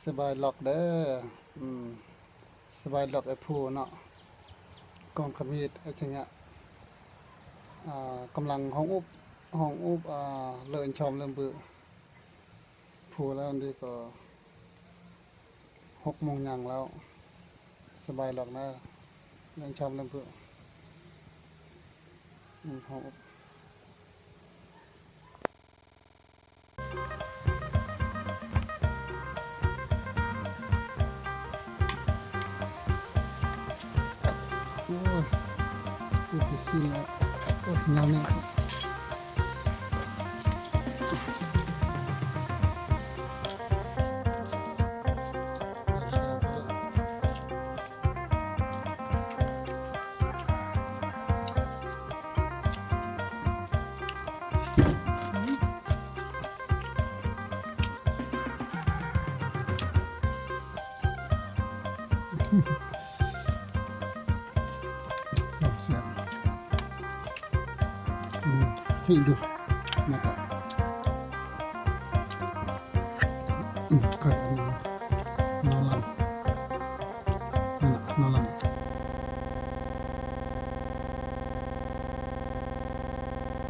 ສະບາຍລັອກເດີ ອືມ ສະບາຍລັອກ ເອັດພູເນາະ ກອງຂະມິດ ອັດສະຍະ ອ່າ ກຳລັງຫ້ອງອົບ ຫ້ອງອົບ ອ່າ ເລີນຊອມເລີ່ມບື ພູແລ້ວ ອັນນີ້ກໍຫົກໂມງຫຍັງແລ້ວ ສະບາຍລັອກນະ ເລີນຊອມເລີ່ມບື ອືມ ຫ້ອງອົບ. ໂອ້ຍ ອຸປະສິນແລ້ວ ໂອ້ຍ ຍາວແນ່. ແຊບໆ ອືມ ເຮັດດູ ແລ້ວກໍ